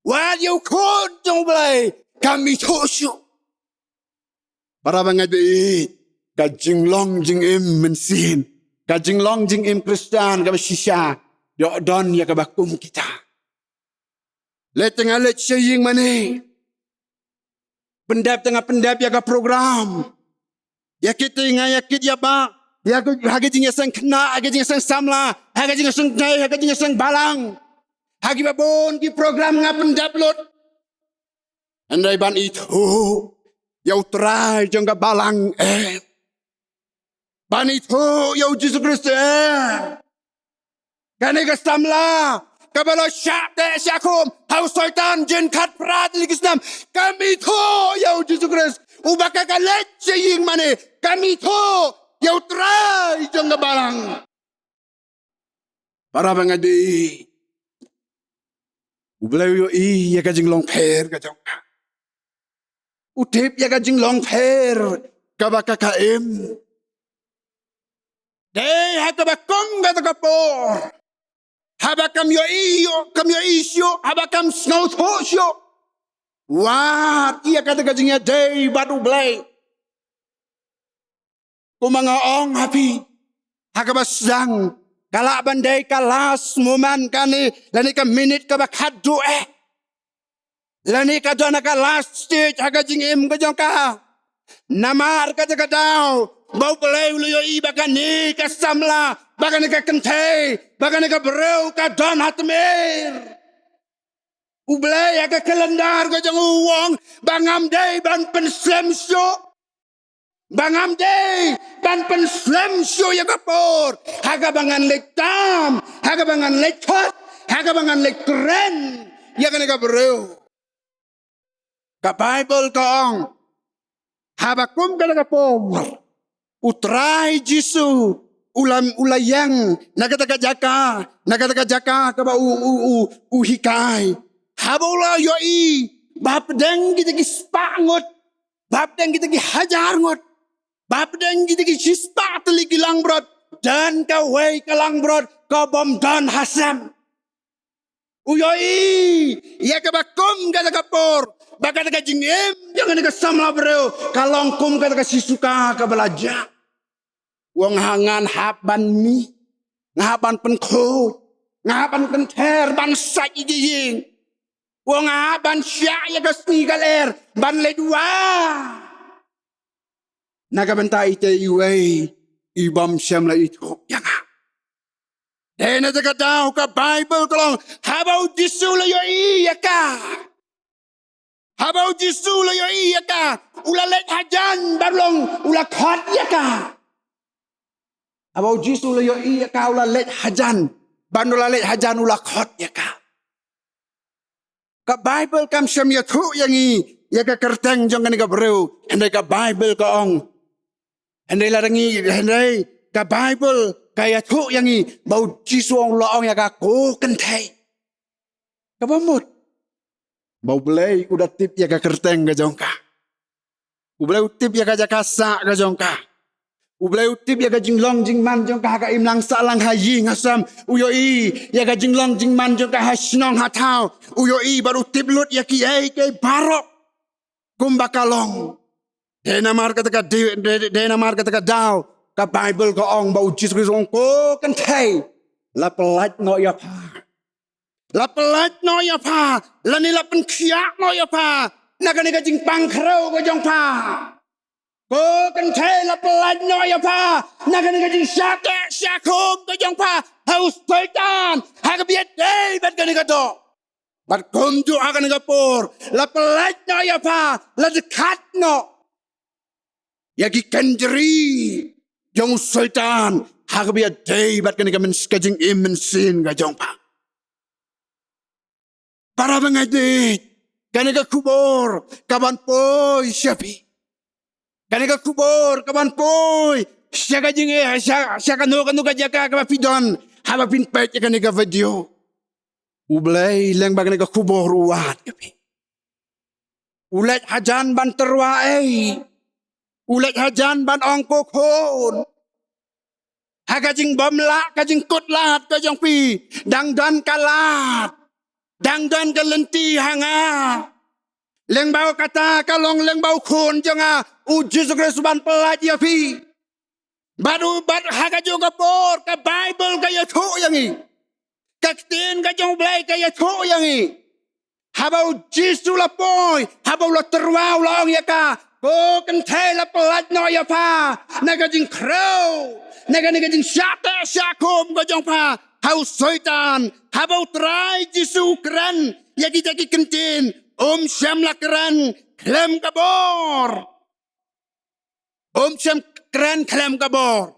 Wat ïa u Khun jong U Blei kam ithuh shuh. Para bangeit baieit, ka jinglong jingim mynsiem, ka jinglong jingim Khristan kaba shisha, ïoh don ïa kaba kum kita. Leit te nga leit sha ïing mane. Pyndep te nga pyndep ïa ka program. Ïa kit te nga ïa kit ïa bah. Ïa ka, ha ka jingïaseng khynnah, ha ka jingïaseng samla, ha ka jingïaseng tnai, ha ka jingïaseng balang. Ha kiba bun ki program nga pyndep lut. Hynrei ban ithuh ïa u Trai jong ka balang em. Ban ithuh ïa u Jisu Khrist em. Kane ka samla kaba la shah teh shah khum ha u Soitan jin khatphra tylli ki snem. Kam ithuh ïa u Jisu Khrist uba ka ka leit sha ïing mane. Kam ithuh ïa u Trai jong ka balang. Para bangeit, U Blei u ïohi ïa ka jinglong pher ka jong ka. U tip ïa ka jinglong pher kaba ka ka im. Dei ha kaba kum kata ka por, haba kam ïohi, kam ïohi shuh, haba kam sngewthuh shuh, wat ïa kata ka jingïadei bad U Blei. Kumba nga ong ha phi ha kaba sdang, ka lah ban dei ka last moment kane, lane ka minit kaba khatduh eh, lane ka don ha ka last stage ha ka jingim ka jong ka. Namar kata ka daw ba U Blei u la ïohi ba kane ka samla, ba kane ka kynthei, ba kane ka briew ka don ha tmier. U Blei ha ka calendar ka jong u u ong ba ngam dei ban pynslem shuh. Ba ngam dei ban pynslem shuh ïa ka por ha kaba ngan leit tam, ha kaba ngan leit khot, ha kaba ngan leit kren ïa kane ka briew. Ka Baibl ka ong, haba kum kata ka por, U Trai Jisu u la, u la ïeng na kata ka jaka, na kata ka jaka kaba u, u, u, u hikai. Haba u la ïohi ba hapdeng kita ki spah ngut, ba hapdeng kita ki hajar ngut, ba hapdeng kita ki shispah tylli ki langbrot, don kawei ka langbrot ka bym don ha sem. U ïohi ïa kaba kum kata ka por ba kata ka jingim jong kane ka samla briew ka long kum kata ka shisuka kaba la jah. U ong, ha ngan hap ban mih, nga hap ban pynkhuid, nga hap ban kynther ban sait ïa ki ïing. U ong, nga hap ban shah ïa ka sngi ka lyer ban leit wah na ka bynta ita iwei i bym shym la ithuh ïa nga. Dei na kata ka daw ka Baibl ka ong, haba U Jisu u la ïohi ïa ka, haba U Jisu u la ïohi ïa ka, u la leit hajan ban long, u la khot ïa ka. Haba U Jisu u la ïohi ïa ka, u la leit hajan ban, u la leit hajan, u la khot ïa ka. Ka Baibl kam shym ïathuh ïa ngi ïa ka kyrteng jong kane ka briew, hynrei ka Baibl ka ong, hynrei lada ngi, hynrei ka Baibl ka ïathuh ïa ngi ba U Jisu u la ong ïa ka, ko kynthei. Kaba mut ba U Blei u da tip ïa ka kyrteng ka jong ka. U Blei u tip ïa ka jaka sah ka jong ka. U Blei u tip ïa ka jinglong jingman jong ka ha ka imlang sahlang, ha ïing ha sem. U ïohi ïa ka jinglong jingman jong ka ha shnong ha thaw. U ïohi bad u tip lut ïa kiei kiei baroh kumba ka long. Dei namar kata ka di-, dei, dei namar kata ka daw ka Baibl ka ong ba U Jisu Khrist u ong, ko kynthei, la pyllait noh ïa pha. La pyllait noh ïa pha, lane la pynkhiah noh ïa pha na kane ka jingpang khrew ka jong pha. Ko kynthei, la pyllait noh ïa pha na kane ka jingshah teh shah khum ka jong pha ha u Soitan, ha kaba ïadei bad kane ka doh. Bad kumjuh ha kane ka por, la pyllait noh ïa pha, la dkhat noh ïa ki kynjri jong u Soitan ha kaba ïadei bad kane ka myn-, ka jingim mynsiem ka jong pha. Para bangeit, kane ka khubor ka ban poi sha phi. Kane ka khubor ka ban poi sha ka jing, sha, sha kano kano ka jaka kaba phi don, haba phin peit ïa kane ka video. U Blei lyngba kane ka khubor u wad ïa phi. U leit hajan ban tyrwa ei. U leit hajan ban ong, ko khun, ha ka jingbym lah ka jingkut lad ka jong phi, dang don ka lad, dang don ka lynti ha nga. Lyngba kata ka long lyngba u Khun jong nga, u Jisu Khrist, ban pyllait ïa phi. Bad u, bad ha kajuh ka por ka Baibl ka ïathuh ïa ngi, ka ktien ka jong U Blei ka ïathuh ïa ngi Haba u Jisu u la poi, haba u la tyrwa, u la ong ïa ka, ko kynthei, la pyllait noh ïa pha na ka jingkhrew, na ka, na ka jingshah teh shah khum ka jong pha ha u Soitan. Haba u Trai Jisu u kren ïa kita ki kyntien, um shym la kren khlem ka bor. Um shym kren khlem ka bor.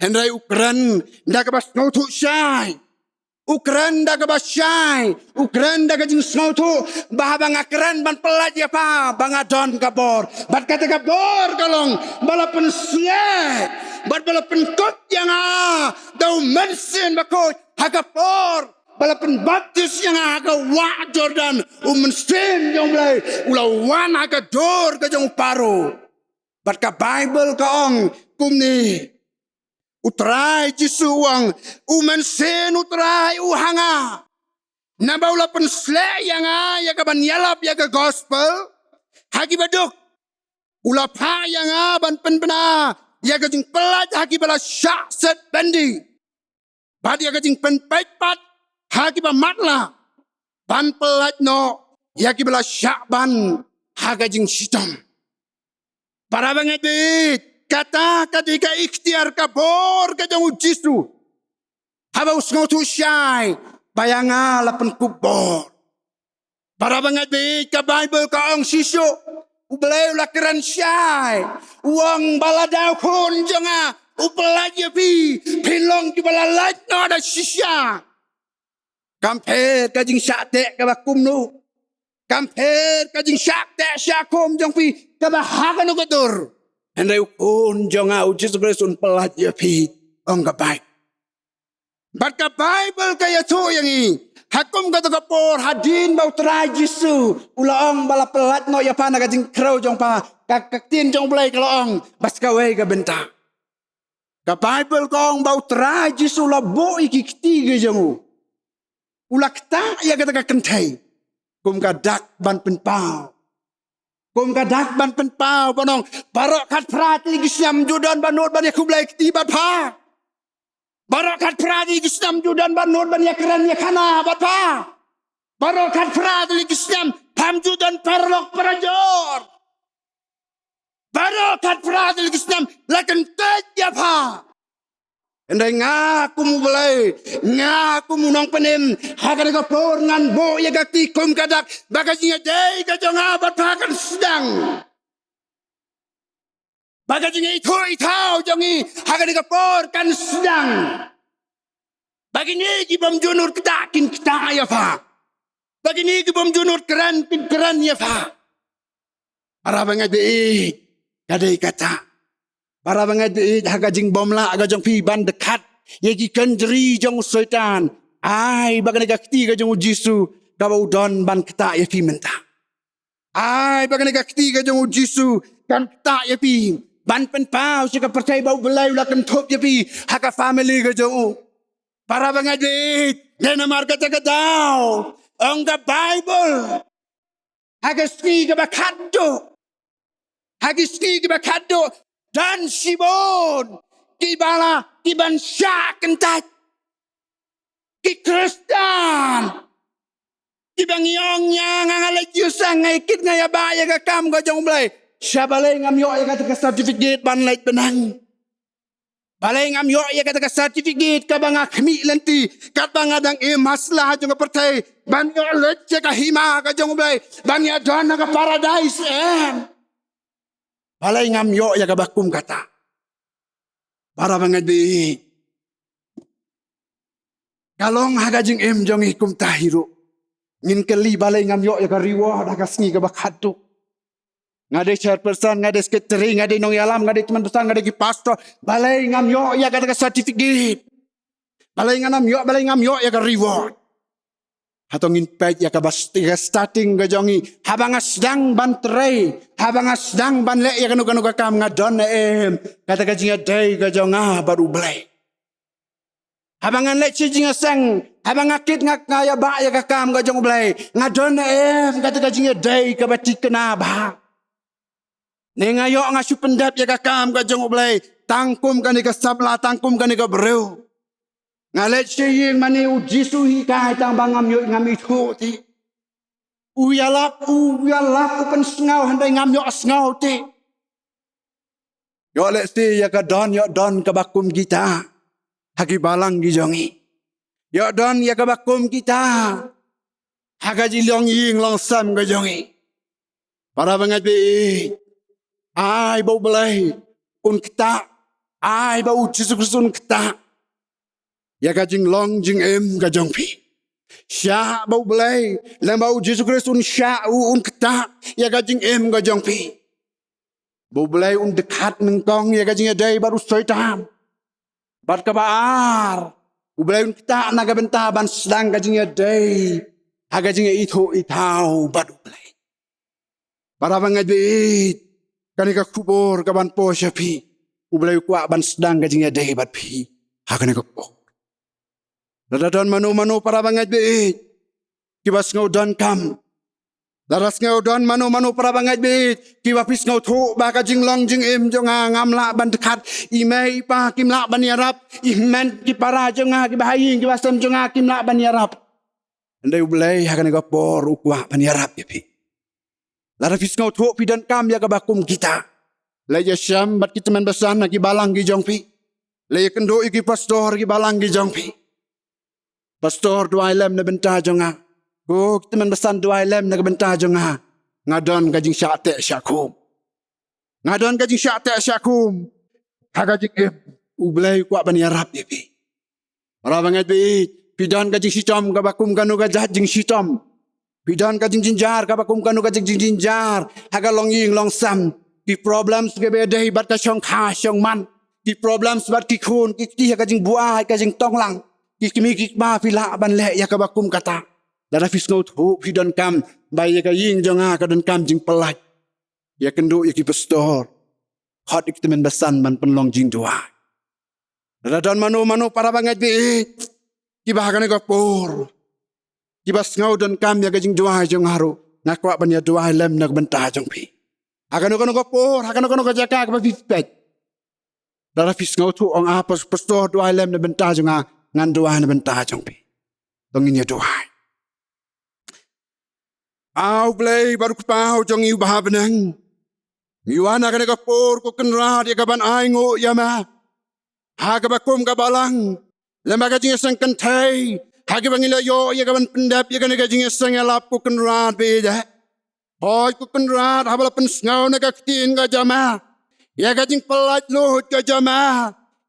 Hynrei u kren da kaba sngewthuh shai. U kren da kaba shai. U kren da ka jingsngewthuh ba haba nga kren ban pyllait ïa pha, ba nga don ka bor. Bad kata ka bor ka long ba la pynsleh bad ba la pynkup ïa nga da u Mynsiem Bakhuid ha ka por ba la pynbaptis ïa nga ha ka wah Jordan. U Mynsiem jong u Blei u la wan ha ka dur ka jong u Pharao. Bad ka Baibl ka ong kumne, u Trai Jisu u ong, u Mynsiem u Trai u ha nga, naba u la pynsleh ïa nga ïa ka ban ïalap ïa ka gospel ha kiba duk. U la phah ïa nga ban pynbna ïa ka jingpyllait ha kiba la shah set byndi, bad ïa ka jingpynpeit pat ha kiba matlah, ban pyllait noh ïa kiba la shah ban ha ka jingshitom. Para bangeit baieit, kata ka dei ka iktiar, ka bor ka jong u Jisu. Haba u sngewthuh shai ba ïa nga la pynkup bor. Para bangeit baieit, ka Baibl ka ong shisha, u Blei u la kren shai, u ong ba lada u Khun jong nga u pyllait ïa phi, phin long kiba la lait noh da shisha. Kam pher ka jingshah teh kaba kumno, kam pher ka jingshah teh shah khum jong phi kaba ha kano ka dur, hynrei u Khun jong nga u Jisu Khrist un pyllait ïa phi, ong ka Baibl. Bad ka Baibl ka ïathuh ïa ngi, ha kum kata ka por hadien ba u Trai Jisu u la ong ba la pyllait noh ïa pha na ka jingkhrew jong pha, ka, ka ktien jong u Blei ka la ong ba sa kawei ka bynta. Ka Baibl ka ong ba u Trai Jisu u la buh ïa ki kti ki jong u, u la ktah ïa kata ka kynthei kum ka dak ban pynpaw. Kum ka dak ban pynpaw, ban ong, baroh khatphra tylli ki snem ym ju don ba nud ban ïakhublei kti bad pha. Baroh khatphra tylli ki snem ym ju don ba nud ban ïakren ïakhana bad pha. Baroh khatphra tylli ki snem pham ju don paralok parajor. Baroh khatphra tylli ki snem la kyntait ïa pha. Hynrei nga kum u Blei, nga kum u Nongpynim, ha kane ka por ngan buh ïa ka kti kum ka dak ba ka jingïadei ka jong nga bad pha kan sdang. Ba ka jingïathuh ïathaw jong ngi ha kane ka por kan sdang. Ba kine ki bym ju nud ktah kin ktah ïa pha. Ba kine ki bym ju nud kren kin kren ïa pha. Para bangeit baieit, ka dei kata. Para bangeit baieit, ha ka jingbymlah ka jong phi ban dkhat ïa ki kynjri jong u Soitan, ai ba kane ka kti ka jong u Jisu kaba u don ban ktah ïa phi mynta. Ai ba kane ka kti ka jong u Jisu kan ktah ïa phi ban pynpaw sha ka pyrthei ba u Blei u la kynthup ïa phi ha ka family ka jong u. Para bangeit baieit, dei namar kata ka daw ong ka Baibl, ha ka sngi kaba khatduh, ha ka sngi kaba khatduh don shibun kiba la, kiban shah kyntait. Ki Khristan kiba ngi ong ïa nga, nga leit ïaseng, nga ïakit, nga ïabah ïa ka kam ka jong u Blei. Sha balei ngam ïoh ïa kata ka certificate ban leit bneng? Balei ngam ïoh ïa kata ka certificate kaba nga khmih lynti katba nga dang im ha sla jong ka pyrthei, ban ïoh leit sha ka hima ka jong u Blei, ban ïadon ha ka paradais, em? Balei ngam ïoh ïa kaba kum kata? Para bangeit baieit, ka long ha ka jingim jong ngi kumta hi ruh. Ngin kylli, balei ngam ïoh ïa ka reward ha ka sngi kaba khatduh? Nga dei chairperson, nga dei secretary, nga dei nongïalam, nga dei tymmen basan, nga dei ki pastor. Balei ngam ïoh ïa kata ka certificate? Balei ngam ïoh, balei ngam ïoh ïa ka reward? Hato ngin peit ïa kaba st-, ïa ka starting ka jong ngi, haba nga sdang ban trei, haba nga sdang ban leh ïa kano kano ka kam, nga don ne em kata ka jingïadei ka jong nga bad u Blei? Haba ngan leit sha jingïaseng, haba nga kit, nga, nga ïabah ïa ka kam ka jong u Blei, nga don ne em kata ka jingïadei kaba thikna bha? Ne nga ïoh nga shu pyndep ïa ka kam ka jong u Blei tang kum kane ka samla, tang kum kane ka briew? Nga leit sha ïing mane u Jisu u hikai tang ba ngam ïoh, ngam ithuh ti. U ïalap, u ïalap, u pynsngew, hynrei ngam ïohsngew te. Ïoh lehse ïa ka don, ïoh don kaba kum kita ha ki balang ki jong ngi. Ïoh don ïa kaba kum kita ha ka jinglong ïing long sem ka jong ngi. Para bangeit baieit, ai ba U Blei un ktah, ai ba U Jisu Khrist un ktah ïa ka jinglong jingim ka jong phi. Shah ba U Blei, lem ba U Jisu Khrist un shah, u un ktah ïa ka jingim ka jong phi. Ba U Blei un dkhat nyngkong ïa ka jingïadei bad u Soitan. Bad kaba ar, U Blei un ktah na ka bynta ban sdang ka jingïadei ha ka jingïaithuh ithaw bad U Blei. Para bangeit baieit, kane ka khubor kaban poi sha phi, U Blei u kwah ban sdang ka jingïadei bad phi ha kane ka por. Lada don mano mano para bangeit baieit kiba sngew donkam, lada sngew don mano mano para bangeit baieit kiba phi sngewthuh ba ka jinglong jingim jong nga ngam lah ban dkhat, i mei i pa kim lah ban ïarap, i hynmen ki para jong nga kiba ha ïing kiba sem jong nga kim lah ban ïarap. Hynrei U Blei ha kane ka por u kwah ban ïarap ïa phi. Lada phi sngewthuh phi donkam ïa kaba kum kita, leit ïashem bad ki tymmen basan ha ki balang ki jong phi. Leit ïakynduh ïa ki pastor ha ki balang ki jong phi. Pastor, duwai lem na bynta jong nga. Ko ki tymmen basan, duwai lem na ka bynta jong nga. Nga don ka jingshah teh shah kum. Nga don ka jingshah teh shah kum ha ka jingim. U Blei u kwah ban ïarap ïa phi. Para bangeit baieit, phi don ka jingshitom kaba kum kano ka jait jingshitom. Phi don ka jingjynjar kaba kum kano ka jait jingjynjar ha ka longïing longsem. Ki problems kiba ïadei bad ka shongkha shongman, ki problems bad ki khun ki kti ha ka jingbuaid ka jingtonglang. Ki kmie ki kpa, phi lah ban leh ïa kaba kum kata. Lada phi sngewthuh phi donkam ba ïa ka ïing jong nga ka donkam jingpyllait, ïakynduh ïa ki pastor, khot ïa ki tymmen basan ban pynlong jingduwai. Lada don mano mano para bangeit baieit kiba ha kane ka por kiba sngew donkam ïa ka jingduwai jong nga ruh, nga kwah ban ïaduwai lem na ka bynta jong phi. Ha kano kano ka por, ha kano kano ka jaka kaba phi peit, lada phi sngewthuh, ong, ah, pas-, pastor, duwai lem na bynta jong nga, ngan duwai na bynta jong phi. To ngin ïaduwai. A U Blei bad U Kpa jong ngi uba ha bneng, ngi wan ha kane ka por, ko Kynrad, ïa kaban ainguh ïa me ha kaba kum ka balang. Lem bad ka jingïaseng kynthei ha kaba ngi la ïoh ïa kaban pyndep ïa kane ka jingïaseng ïalap, ko Kynrad baieit. Hooid ko Kynrad, haba la pynsngew na ka ktien ka jong me ïa ka jingpyllait luid ka jong me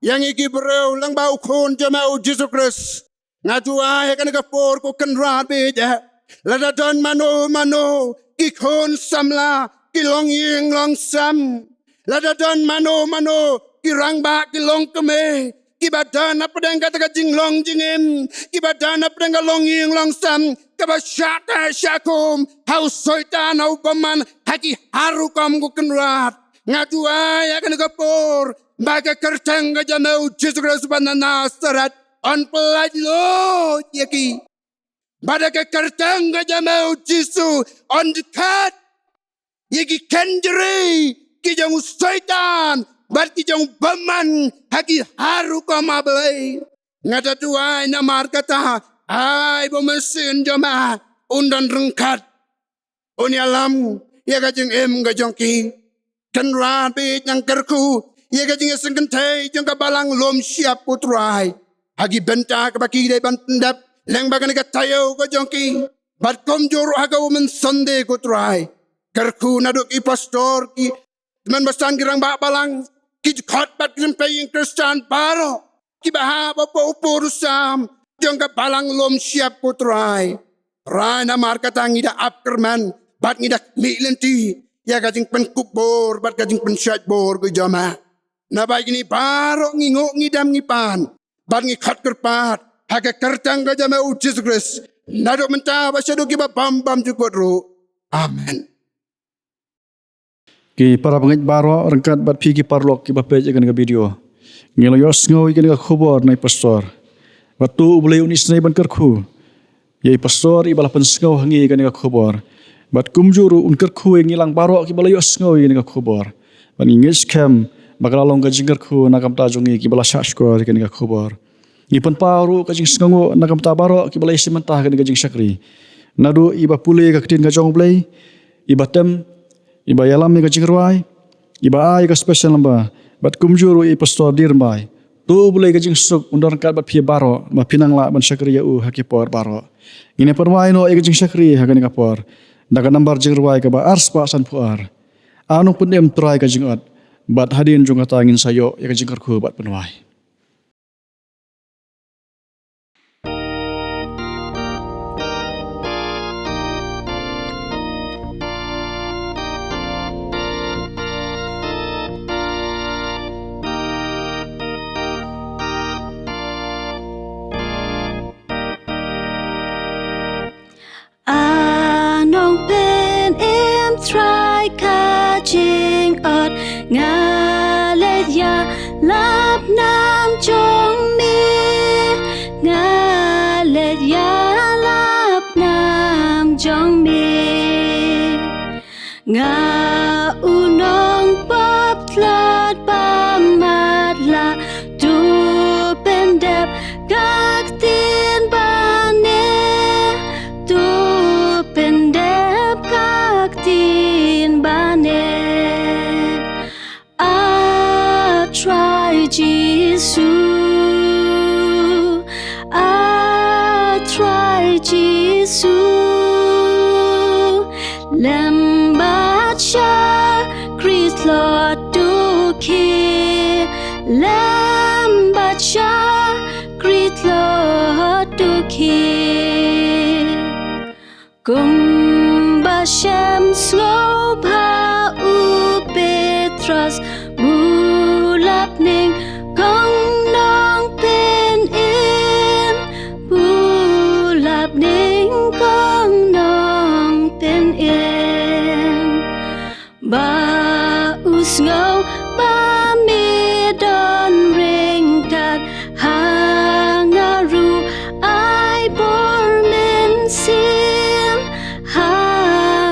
ïa ngi ki briew lyngba U Khun jong me U Jisu Khrist, nga duwai ha kane ka por, ko Kynrad baieit, lada don mano mano ki khun samla, ki longïing longsem, lada don mano mano ki rangbah, ki longkmie kiba don hapdeng kata ka jinglong jingim, kiba don hapdeng ka longïing longsem kaba shah teh shah kum ha u Soitan, ha u bymman, ha ki har rukom, ko Kynrad, nga duwai ha kane ka por ba ka kyrteng ka jong me U Jisu Khrist uba na Nasareth un pyllait luid ïa ki. Ba da ka kyrteng ka jong me U Jisu un dkhat ïa ki kynjri ki jong u Soitan bad ki jong u bymman ha ki har rukom, A Blei. Nga da duwai namar kata, ai ba u Mynsiem jong me un don ryngkat, un ïalam ïa ka jingim ka jong ki. Kynrad baieit, ngan kyrkhu ïa ka jingïaseng kynthei jong ka balang lum shyiap, ko Trai, ha ki bynta kaba ki dei ban pyndep lyngba kane ka taïew ka jong ki, bad kumjuh ruh ha ka Women's Sunday, ko Trai. Kyrkhu naduh ki pastor, ki tymmen basan, ki rangbah balang, ki dkhot bad ki kynthei ïing Khristan baroh kiba hap hapoh u pud u sam jong ka balang lum shyiap, ko Trai. Trai, namar kata ngi da ap kyrmen bad ngi da khmih lynti ïa ka jingpynkup bor bad ka jingpynshait bor ka jong me. Naba ïa kine baroh ngi nguh, ngi dem, ngi pan bad ngi khot kyrpad ha ka kyrteng ka jong me U Jisu Khrist, naduh mynta bad shaduh kiba bym bym jukut ruh. Amen. Ki para bangeit baroh ryngkat bad phi ki paralok kiba peit ïa kane ka video, ngi la ïohsngew ïa kane ka khubor na i pastor. Bad to U Blei un isynei ban kyrkhu ïa i pastor iba la pynsngew ha ngi ïa kane ka khubor. Bad kumjuh ruh un kyrkhu ïa ngi lang baroh kiba la ïohsngew ïa kane ka khubor. Bad ngi ngeit skhem ba ka la long ka jingkyrkhu na ka bynta jong ngi kiba la shahshkor ïa kane ka khubor. Ngi pynpaw ruh ka jingsngewnguh na ka bynta baroh kiba la ïashim bynta ha kane ka jingshakri. Naduh iba pule ïa ka ktien ka jong U Blei, iba tem, iba ïalam ïa ka jingrwai, iba ai ïa ka special number, bad kumjuh ruh i Pastor Dirbai. To U Blei ka jingsuk un don ryngkat bad phi baroh, ba phin nang lah ban shakri ïa u ha ki por baroh. Ngin ïa pynrwai noh ïa ka jingshakri ha kane ka por da ka nambar jingrwai kaba ar spah san phew ar. Ai nongpynim Trai ka jingot, bad hadien jong kata ngin sa ïoh ïa ka jingkyrkhu bad pynrwai. A Nongpynim Trai ka jingot, nga leit ïalap nam jong me, nga leit ïalap nam jong me. Nga u nongpop tlot ba matlah, to pyndep ka ktien bane, to pyndep ka ktien bane. A Trai Jisu, A Trai Jisu, lem bad shakri tlot to khie, lem bad shakri tlot to khie. Kumba shemsngew bha u Petros, bulap nyngkong Nongpynim, bulap nyngkong Nongpynim. Ba u sngew ba me don ryngkat ha nga ruh, ai bor mynsiem ha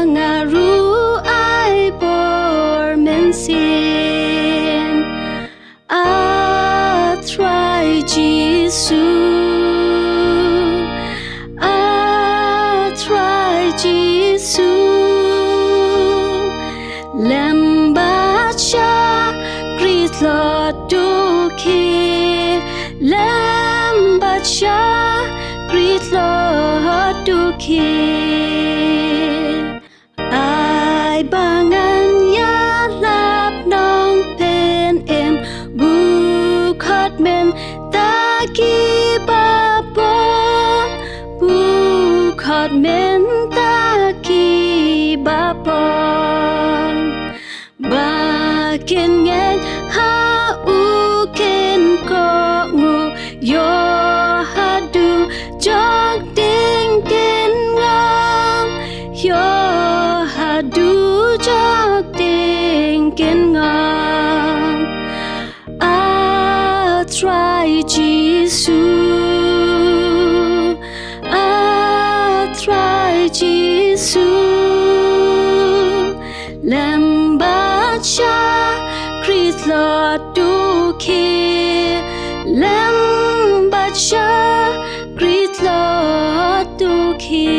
nga ruh, ai bor mynsiem. A Trai Jisu, A Trai Jisu, lem bad shakri tlot to khie, lem bad shakri tlot to khie. Ai ba ngan ïalap Nongpynim, bun khot mynta kiba bun, bun khot mynta kiba bun. Ba kin ngeit ha u kin kohnguh, ïoh haduh jok ding kin ngam, ïoh haduh jok ding kin ngam. A Trai Jisu, A Trai Jisu, lem bad shakri tlot to khie, lem bad shakri tlot to khie.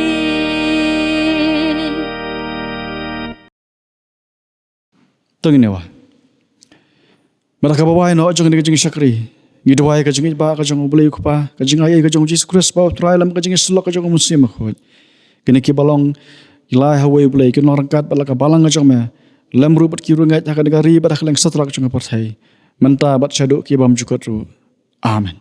To ngin ïa wad. Bad ha kaba wai noh jong kane ka jingshakri, ngi duwai ka jingïeit ba ka jong U Blei U Kpa, ka jingai ka jong U Jisu Khrist ba U Trai, lem ka jingïasyllok ka jong U Mynsiem Bakhuid, kine kiba long ki lai ha uwei U Blei, kin long ryngkat bad la ka balang ka jong me, lem ruh bad ki riewngeit ha kane ka ri bad ha kylleng satlup jong ka pyrthei, mynta bad shaduh ki bymjukut ruh. Amen.